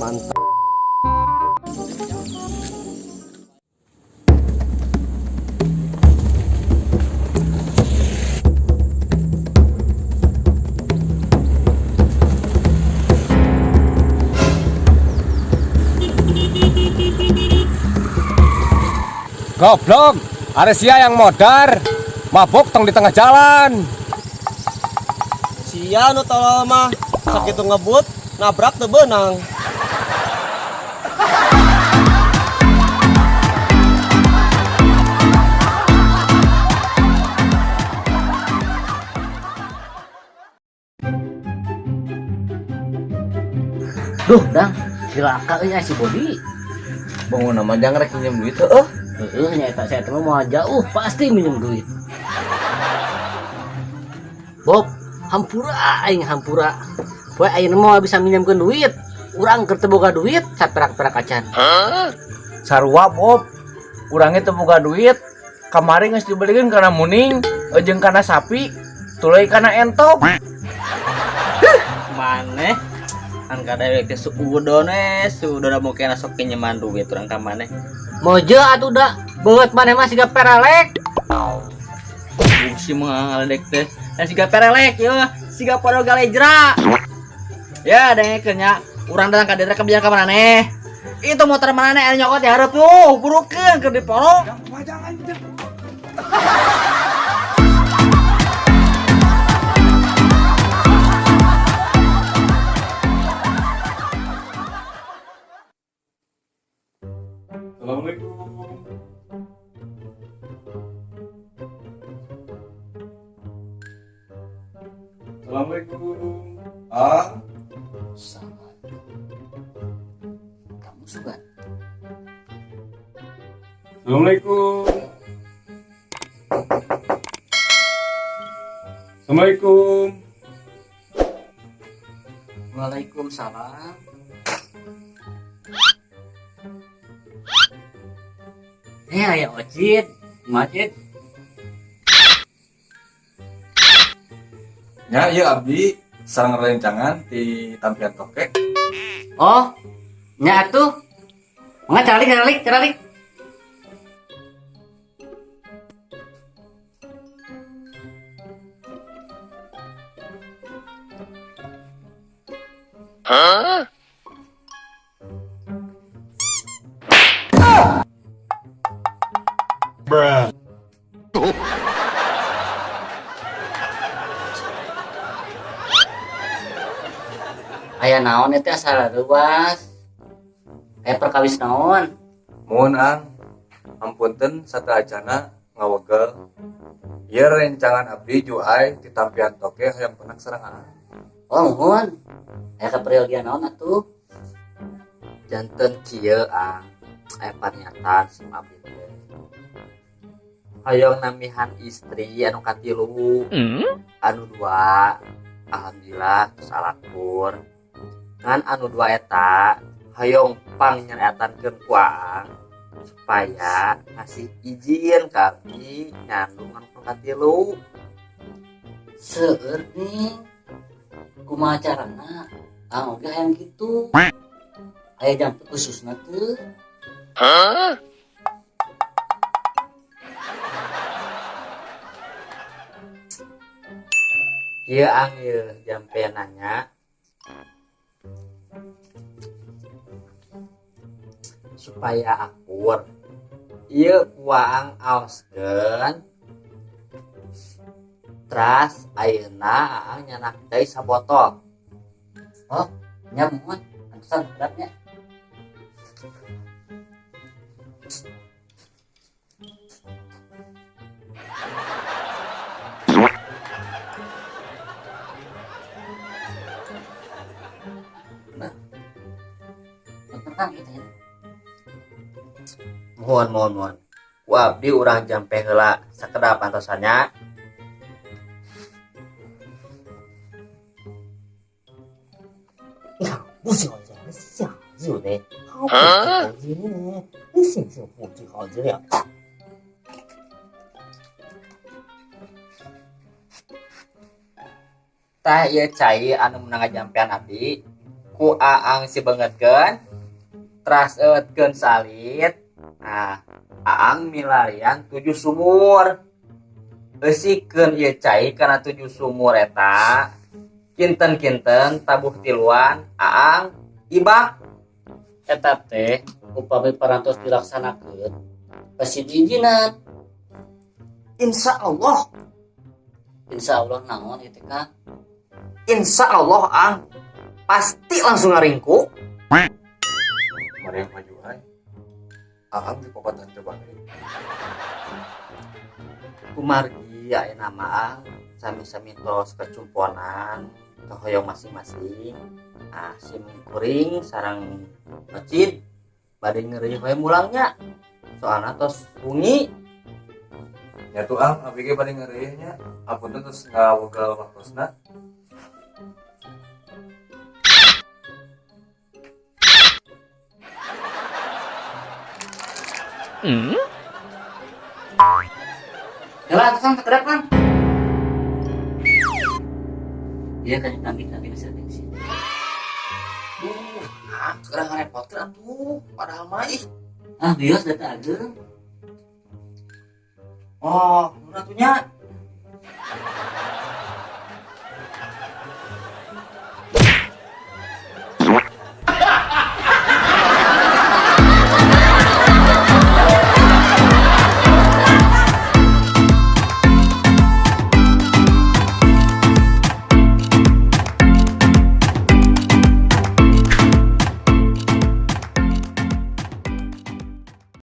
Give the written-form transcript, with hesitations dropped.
Mantap. Goblok, ada sia yang modar, mabuk tong di tengah jalan. Sia nu tolol mah sakitu ngebut nabrak teu beunang. Duh, Dang, cilaka euy si Bodi. Bangun nama jangan rek minjem duit heuh. Heeh, nya eta saya teh mah jauh pasti minjem duit. Bob, hampura aing hampura. Poe ayeuna mah bisa minjemkeun duit. Urang keur teu boga duit saperak-perak acan. Sarua Bob. Urangnya teu boga duit. Kamari geus dibelikeun kana muning, jeung kana sapi, tuluy kana entok. Maneh kan kada teh suudon we, suudon mungkin sok pinjeman duit urang ka maneh. Mojo atuh da, beungeut maneh mah siga perelek. Si mah ngaledek teh. Dan siga perelek yeuh, siga podo galejra. Ya dengekeun nya, urang datang ka dieu rek kebijakan ka maneh. Itu motor maneh aya nyokot di hareup tuh, burukeun keur diporo. Assalamualaikum. Assalamualaikum. Ah, Salah. Kamu suka. Assalamualaikum. Assalamualaikum. Waalaikumsalam. Aya Ocit, Macit. Ya, iya abdi sareng rencangan di tampian toke. Oh, nya atuh. Mangga caralik caralik caralik. Bruh. Aya naon eta asal ruas. Aya perkawis naon? Mohon ang, ampunten sateuacana ngawegel. Ieu rencangan abdi Juai di tampian toke hayang penak sareng aang. Oh, mohon. Aya kaperyogian naon atuh? Janten kieu ang, aya pernyataan sim abdi teh. Hoyong namihan istri anu katilu, anu dua, alhamdulillah terus alakur. Ngan anu dua eta hoyong pang nyeretankeun ku aang supaya ngasih izin ka abdi nyandung anu katilu. Seueur nih. Kumaha carana? Aang oge hayang kitu. Aya jam khususna teu? Ieu ang ieu jampe nanya supaya akur. Ieu ku aang aoskeun. Teras ayeuna aang nyanak deui sabotol. Oh, nya muhun. Antosan beratnya. Nah. Tentang itu ya. Mohon, mohon, mohon. Ku abdi urang jampe heula sakedap antosannya. 不喜欢这样，下就得好好记呢，你心情不好质量。 Tah ieu cai anu meunang ngajampean abdi Ku Aang sibeungeutkeun, teras eueutkeun salit. Nah, Aang milarian 7 sumur. Eusikeun ieu cai kana 7 sumur eta. Kinten-kinten tabuh tiluan Aang ibak. Eta teh upami parantos dilaksanakeun pasti diizinan. Insya Allah. Insya Allah naon ieu teh Kang? Insya Allah Ang pasti langsung ngaringkuk. Mari yang maju ai. Aang di popatan teu balik. Kumargi aya nama Ang sami-sami tos kecumponan kahoyong masing-masing. Ah, sim kuring sarang masjid bade ngeri we mulangnya. Soalna tos wengi. Nya tuh Ang, abdi ge bade ngeureuh nya. Apunten tos ngawegel waktosna. Heula atuh Kang sakedap Kang. Iya kan nanti bisa bensin. Duh, ah, sekarang ngarepotkeun atuh, padahal mah ih. Ah, bios data ageung. Oh, mun atuh nya.